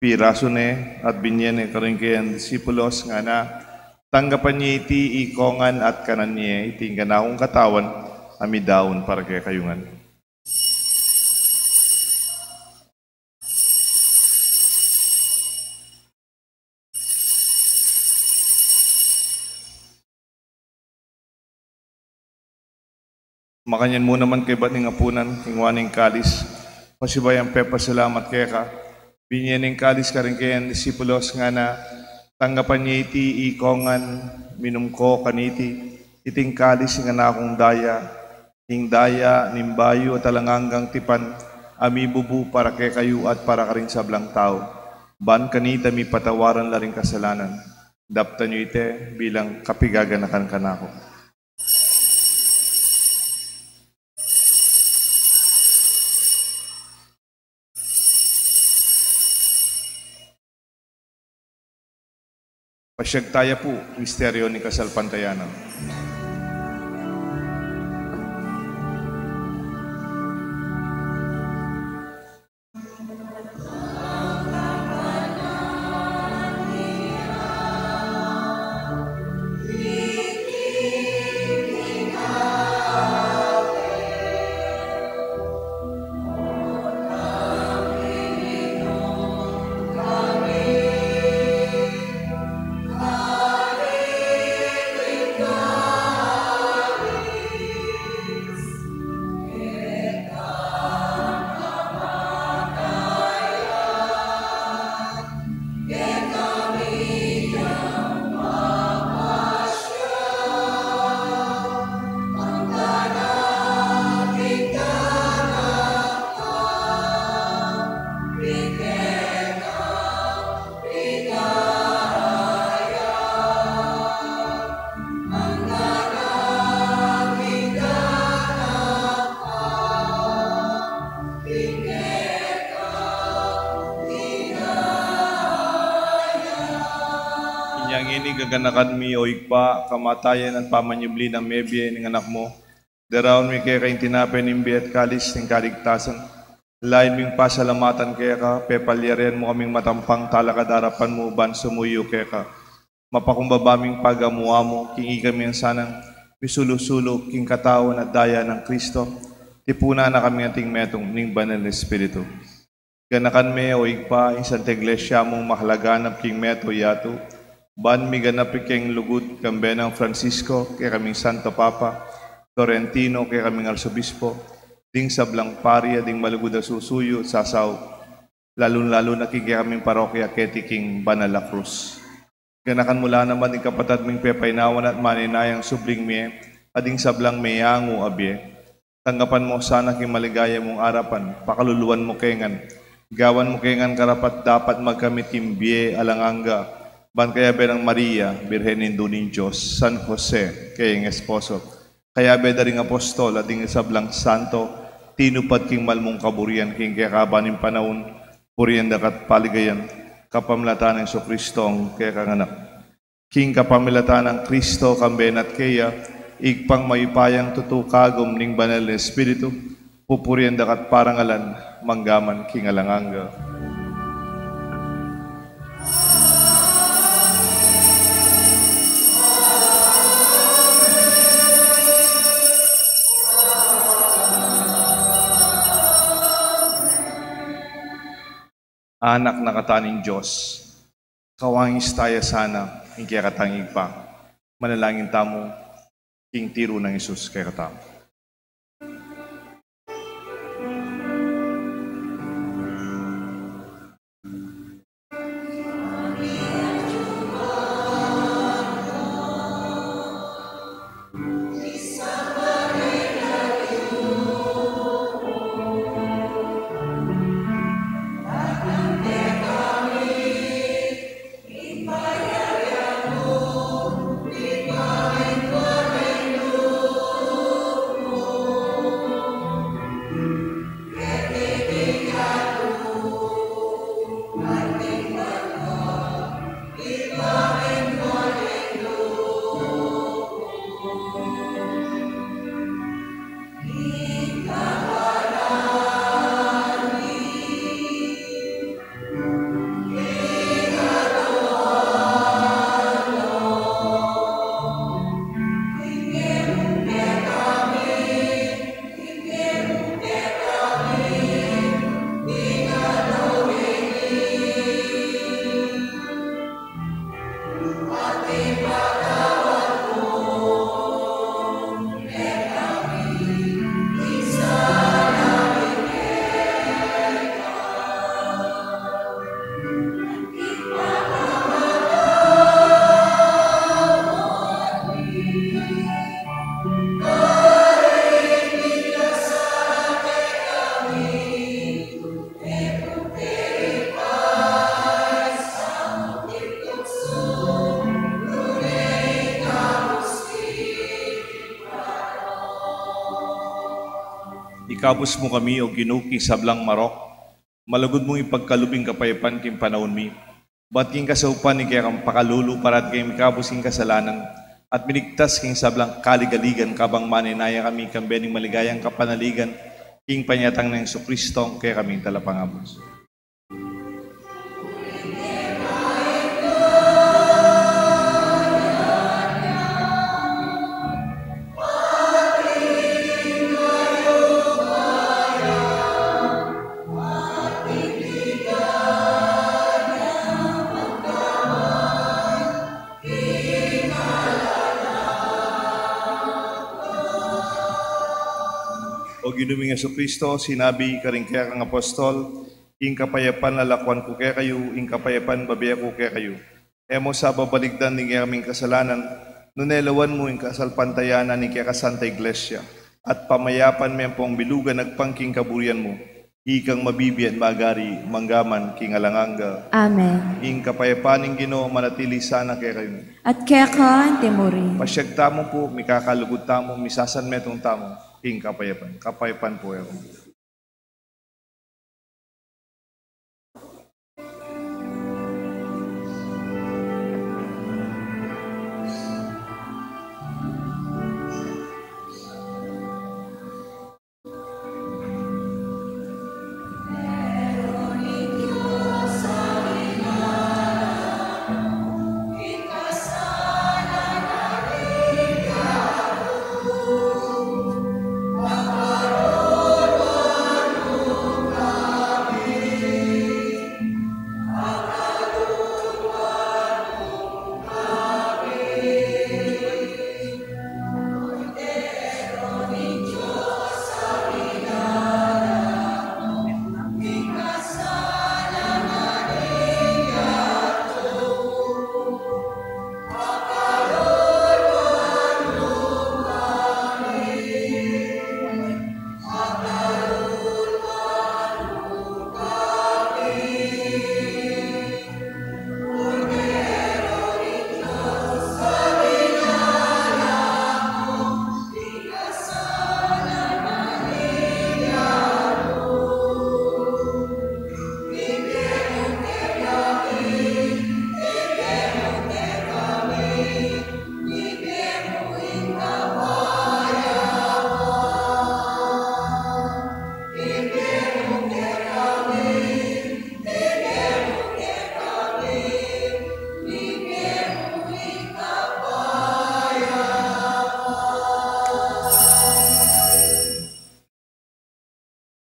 pirasu ne at binie ne karing kayang disipulos, ngana, tanggapan ye iti ikongan at kanan ye, iti ing kanakung katawan a midaun para kekayu ngan. Makanyan mu naman kaybat ning apunan, kinua ne ing kalis, pasibayu yang pepasalamat keka, binie ne ing kalis karing kayang disipulos, ngana, tanggapan ye iti ikongan, minum ko kaniti, iti ing kalis ning kanakung daya, ing daya ning bayu at alang anggang tipan, a mibubu para kekayu at para karing sablang tau, ban kanita mipatawaran la ring kasalanan. Daptan yu iti bilang kapaganakan kanaku. Pasiag taya pu, misteryu ning kasalpantayanan. Inya ngeni gaganakan mi, O Ibpa, kamatayan at pamanyubli nang mebie ning Anak mu. Daraun mi keka ing tinape ning bie at kalis ning kaligtasan. Lain ming pasalamatan keka, pepalyarin mu kaming matampang talakad king arapan mu ban sumuyu keka. Mapakumbaba ming pagamu-amu, king ikami sanang misulu-sulu king katawan at daya nang Kristo, tipunan na kami anting metung ning Banal na Espiritu. Ganakan me, o Ibpa, ing Santa Iglesia mung makalaganap king meto yatu, ban miganap ing kayang lugud, kambe nang Francisco, kekaming Santo Papa, Florentino, kekaming Arsobispo, ding sablang pari, ding malugud a susuyu at sasaup, lalung-lalu na king kekaming parokya keti king Banal a Krus. Ganakan mu la naman ding kapatad ming pepainawan at maninayang subling mie, at ding sablang meyangu a bie. Tanggapan mu sana king maligaya mung arapan, pakaluluan mu ke ngan. Gawan mu ke ngan karapat-dapat magkamit king bie alang angga, ban kayabe nang Maria, Birhen Indu ning Dios, San Jose, kayang esposo, kayabe da ring apostol, at ding sablang santo, tinupad king mal mung kaburian king kekaban ning panaun, purian da ka at paligayan, kapamilatan nang Jesucristo a kekang Anak. King kapamilatan nang Kristo, kambe na at keya, Ibpang mayupayang tutu kagum ning Banal na Espiritu, pupurian da ka at parangalan, mangga man king alang angga. Anak na kata ning Dios, kawangis taya sana ing kekatang Ibpa. Manalangin tamu, king tiru nang Jesus kekatamu. Ikabus mu kami, O Ginu, king sablang marok, malugud mung ipagkalub ing kapayapan king panaun mi. Bat king kasaupan ning kekang pakalulu, parati keng mikabus king kasalanan, at miligtas king sablang kaligaligan, kabang maninaya kami kambe ning maligayang kapanaligan, king panyatang nang Jesucristo, kekaming Talapangabus. O Ginu ming Jesucristo, sinabi karing kekang apostol, ing kapayapan lalakwan ku kekayu, ing kapayapan bibie ku kekayu. E mu sa babaligdan ding kekaming kasalanan, nune lawan mu ing kasalpantayanan ning kekang Santa Iglesia, at pamayapan me ampong bilugan agpang king kaburian mu, ikang mabibie at magari, mangga man king alang angga. Amen. Ing kapayapan ning Ginu manatili sana kekayu. At keka antimurin. Pasiag tamu pu, mikakalugud tamu, misasanmetung tamu king kapayapan. Kapayapan pu, e.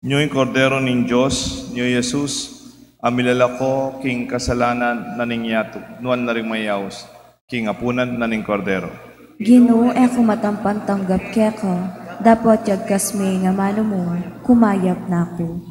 Nyo ing Kordero ning Dios, nyo i Jesus, a milalako king kasalanan na ning yatu, nuan la ring mayaus king apunan na ning Kordero. Ginu, e ku matampan tanggap keka, dapot yagkas me ing amanu mu, kumayap na ku.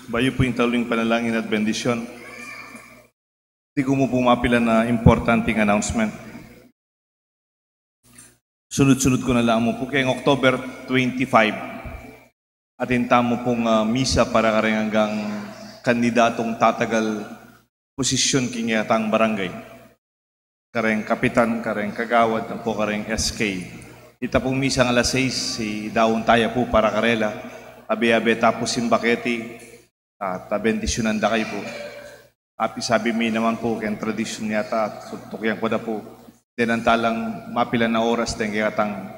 Bayu pu ing tauli ning panalangin at bendisyon, atin ku mu pung mapilan a importanteng announcement. Sunud-sunud ku na la mu pu keng October twenty-five. Atin tamu pung, ah, misa para kareng anggang kandidatung tatagal posisyon king kekatang barangay. Kareng kapitan, kareng kagawad, ampo kareng S K. Ita pung misa king alas sais, idaun taya pu para karela. Abe-abe ta pu simba keti, at, ah, bendisyunan da kayu pu. Api sabi mi naman pu, keng tradisyun yata, tutukian ku da pu, denan ta lang mapilan a oras deng kekatang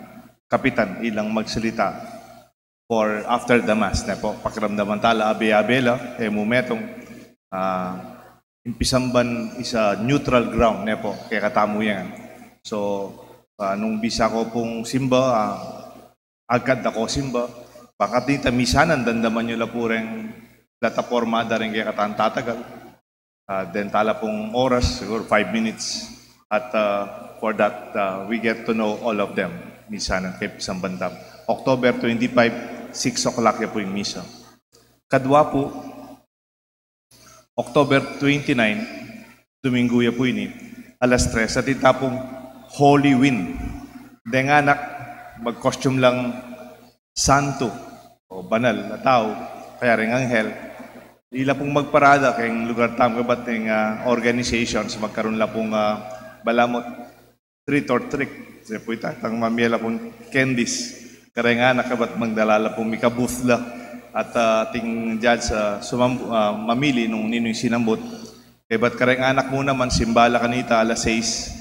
kapitan, ilang magsalita. For after the mass, ne pu, pakiramdaman ta la, abe-abe la, e mu metung. Ah, ing pisamban is a neutral ground, ne pu, kekatamu yan. So, ah, nung bisa ko pung simba, ah, agad da ko simba. Bakit di ta misanan, damdaman yu la pu reng plataporma da reng kekatang tatagal. Ah, den ta la pung oras, siguro five minutes. At, ah, for that, ah, we get to know all of them. Misanan keng pisamban tamu. October twenty-five, six o'clock ya pu ing misa. Kadwa pu, October twenty-nine, Domingo ya pu ini, alas tres, atin ta pung Holy Wind. Deng anak, mag-costume lang santo o banal a tau, kaya reng anghel. Ila pung magparada keng lugar tamu, kabat ning, ah, organizations, magkaroon la pung, ah, balamu treat or trick. Kasi pu ita, tang mamie la pung candies kareng anak, kabat magdala la pung mika-booth la. At, ah, ating judge, ah, sumambu-, ah, mamili nung ninu ing sinambut. Kabat kareng anak mu naman, simba la kanita alas sais,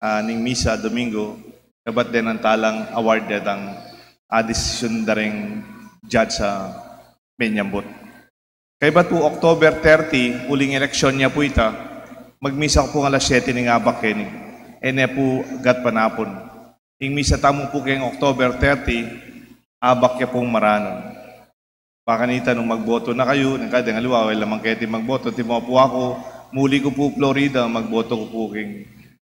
ah, ning misa Domingo, kabat denan ta lang award detang, ah, desisyon da reng judge a menyambut. Kaybat pu October thirty, uling eleksyon ya pu ita, magmisa ku pu king alas siyete ning abak keni. E ne pu gatpanapun. Ing misa tamu pu keng October thirty, abak ya pung maranun. Baka nita nung magboto na kayu, nung kadeng aliwa, e la man keti magboto, antimo pu aku, muli ku pu Florida, magboto ku pu king,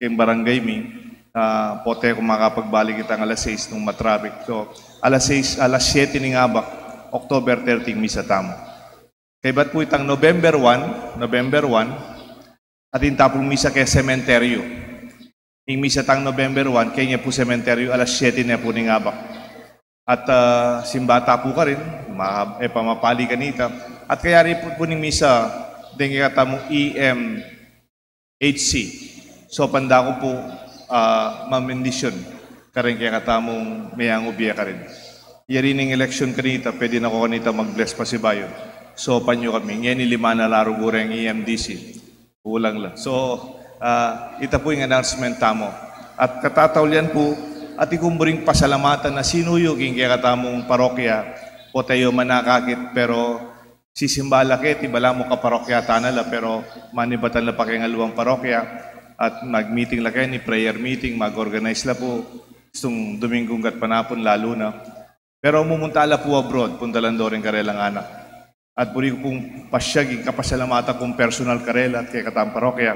king barangay mi, ah, pota ku makapagbalik itang alas sais nung matraffic. So, alas sais, alas siyete ning abak, October thirty, misa tamu. Kaybat pu itang November one, November one, atin ta pung misa keng sementeryo. Ing misa tang November one, keng ya pu sementeryo, alas siyete ne pu ning abak. At, ah, simba ta pu karin, ma-, e pa mapali kanita. At kayari pu, pu ning misa, deng kekatamung E M H C. So, panda ku pu, ah, mamendisyon kareng kekatamung meyangubie karin. Yari ning eleksyon kanita, pwede na ku kanita mag-bless pasibayu. So, panyu kami. Ngeni lima na la rugu reng E M D C. Kulang la. So, ah, ita pu ing announcement tamu. At katataulian pu, atin ku mu ring pasalamatan a sinuyu king kekatamung parokya, pota yu manakakit, pero sisimba la keti, balamu kaparokya ta na la, pero manibatan la pa keng aliwang parokya, at mag-meeting la keni, prayer meeting, mag-organize la pu, istung Domingong gatpanapun lalu na. Pero mumunta la pu abroad, punta la pu reng karelang anak. At buri ku pung pasyag ing kapasalamatan kung personal karela at kekatang parokya.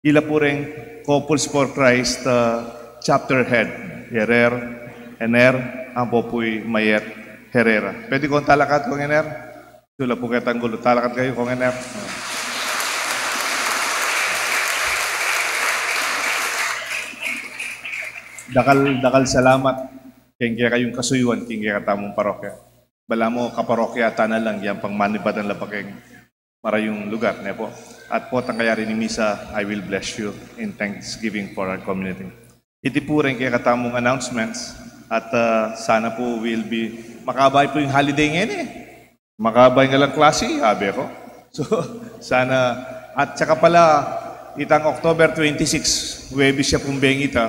Ila pu reng Couples for Christ, ah, chapter head, Yerer Ener, ampo pu i Mayet Herrera. Pwede kong talakad, Kong Ener? Sula pu keta ing gulu, talakad kayu, Kong Ener. Dakal, dakal salamat keng kekayung kasuyuan king kekatamung parokya. Balamu kaparokya ta na lang, yan pang manibatan la pa keng marayung lugar, ne pu? At potang kayari ning misa, "I will bless you in thanksgiving for our community." Iti pu reng kekatamung announcements. At, ah, sana pu will be, makabay pu ing holiday ngeni. Makabay nga lang klasi, abe ku. So, sana, at saka pala, itang October twenty-six, Huwebes ya pung bengita,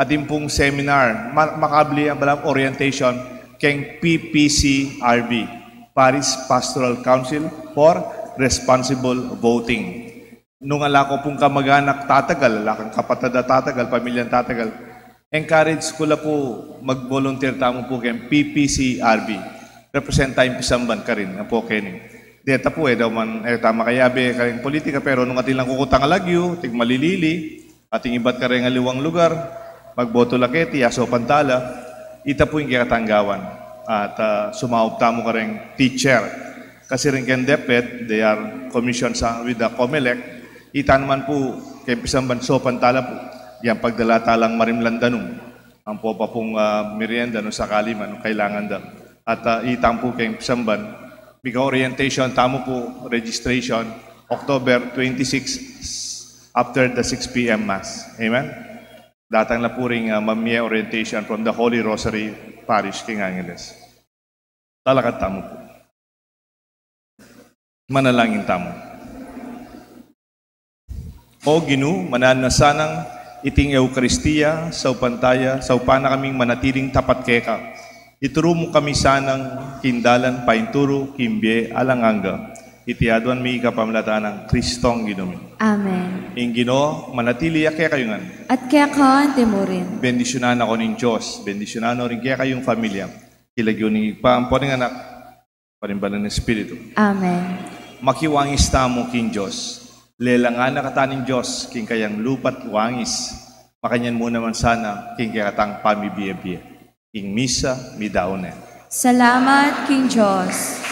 atin pung seminar, ma-, makabli ang balang orientation keng P P C R B, Parish Pastoral Council for Responsible Voting. Nung ala ku pung kamag-anak tatagal, ala kang kapatad a tatagal, pamilyang tatagal, encourage ku la pu mag-volunteer tamu pu keng P P C R B. Represent tayung pisamban karin, ampo keni. Deta pu, e da man, e ta makayabe karing politika, pero nung atin lang kukutang a lagyu, ating malilili, ating ibat kareng aliwang lugar, magboto la keti, asopan ta la, ita pu ing kekatang gawan. At, ah, sumaup tamu kareng teacher. Kasi rin keng DepEd, they are commissioned sa, with the COMELEC. Ita naman pu keng pisamban, saupan tala pu yang pagdala talang marimlang danum. Ampo pa pung, ah, merienda nung sakali man, nung kailangan da. At, ah, itang pu keng pisamban, mika-orientation tamu pu, registration, October twenty-six, after the six p.m. Mass. Amen? Datang la pu ring, ah, mamie orientation from the Holy Rosary Parish, keng Angeles. Talakad tamu pu. Manalangin tamu. O Ginu, mananu na sanang iting Eukaristia, saupan taya, saupan na kaming manatiling tapat keka. Ituru mu kami sanang king dalan painturu king bie alang angga. Iti aduan mi kapamilatan nang Kristong Ginu mi. Amen. Ing Ginu manatili ya kekayu ngan. At keka anti mu rin. Bendisyunan na ko ning Dios, bendisyunan no rin kekayung familia. King lagyu ning Ibpa, ampo ning Anak, ampo ning Banal a Espiritu. Amen. Makiwangis tamu king Dios. Lelangan na kata ning Dios king kayang lupa't wangis. Makanyan mu naman sana king kekatang pamibie-bie. Ing misa midaun ne. Salamat king Dios.